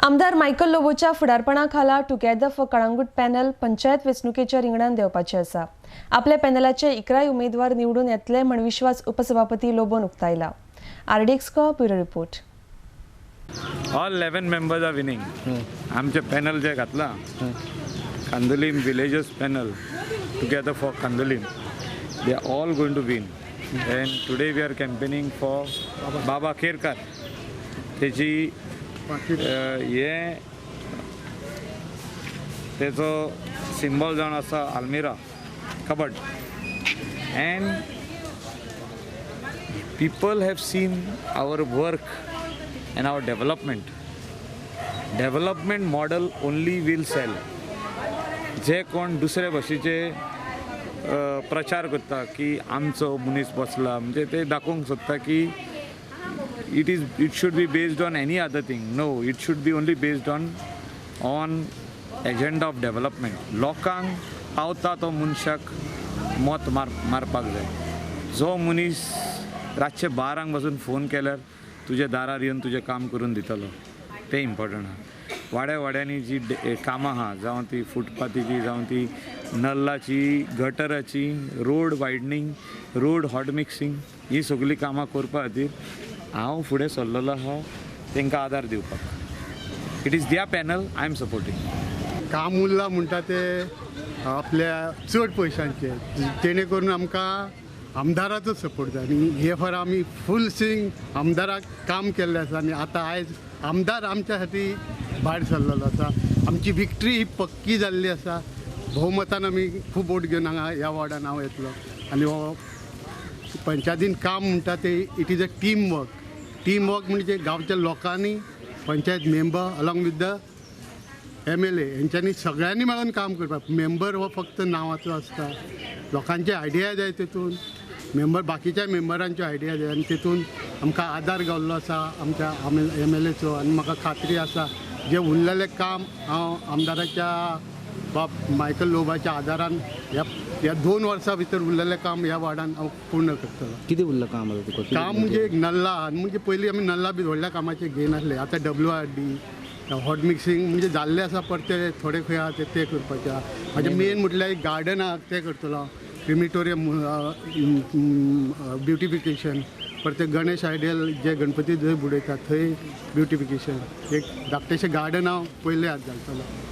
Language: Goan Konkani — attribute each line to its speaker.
Speaker 1: आमदार मायकल लोबोच्या फुडारपणा खाला together for Calangute panel panchayat वेंचणुकेच्या रिंगणान देंवपाचें आसा. आपल्या पॅनलाचे 11 उमेदवार निवडून येतले म्हण विश्वास उपसभापती लोबोन उक्तायला. RDX Goa bureau report.
Speaker 2: All 11 members are winning. आमचे पॅनल जे घातला Candolim villages panel together for Candolim, they are all going to win. And today we are campaigning for Baba Kerkar. तेजी हे तेचो सिंबॉल जावन आसा almirah cupboard. And people have seen our work and our development. Development model only will sell. जे कोण दुसरे भाशेचे प्रचार करता की आमचो मनीस बसला, म्हणजे ते दाखोवंक सोदता की it should be based on any other thing. No, it should be only based on agenda of development. लोकांक पावता तो मनशाक मत मारपाक जाय. जो मनीस रातचे 12 बसून फोन केल्यार तुज्या दारार येवन तुजें काम करून दितलो, तें इम्पॉर्टंट आहा. वाड्या वाड्यांनी जी कामां आहा, जावं ती फुटपाथीची, जावं ती नल्लाची, गटराची, road widening, road hot mixing, ही सगळीं कामां करपा खातीर हांव फुडें सरलेलो आहा तांकां आदार दिवपाक. It is their panel I am supporting.
Speaker 3: काम उरलां म्हणटा ते आपल्या चड पयशांचे, तेणे करून आमकां आमदाराचो सपोर्ट जाय. आनी हे फार आमी फूल स्विंग आमदाराक काम केल्लें आसा आनी आतां आयज आमदार आमच्या खातीर भायर सरलेलो आसा. आमची विक्ट्री ही पक्की जाल्ली आसा. भोवमतान आमी खूब वोट घेवन हांगा ह्या वॉर्डान हांव येतलो. आनी हो पंचायतीन काम म्हणटा ते it is a team work. Team work म्हणजे गांवच्या लोकांनी, panchayat member along with the MLA हेंच्यांनी सगळ्यांनी मेळून काम करपाक. मेंबर हो फक्त नांवाचो आसता, लोकांचे आयडिया जाय तितून, मेंबर बाकीच्या मेंबरांच्यो आयडिया जाय आनी तितून आमकां आदार गावल्लो आसा आमच्या MLAचो. आनी म्हाका खात्री आसा जें उरलेलें काम हांव आमदाराच्या बाब मायकल लोबाच्या आदारान ह्या 2 वर्सां भितर उरलेलें काम ह्या वार्डान हांव पूर्ण करतलो.
Speaker 4: कितें उरलां काम आतां तुका?
Speaker 3: काम म्हणजे एक नल्ला, म्हणजे पयलीं आमी नल्ला बी व्हडल्या कामाचें घेयनासले. आतां WRD hot mixing म्हणजे जाल्लें आसा, परते थोडे खंय आहा ते करपाचें आहा. म्हाजें मेन म्हटल्यार एक गार्डन आहा तें करतलो हांव, क्रिमिटोरियम ब्युटिफिकेशन, परते गणेश आयडियल जे गणपती जंय बुडयता थंय ब्युटिफिकेशन, एक धाकटेशें गार्डन हांव पयलें हात घालतलो.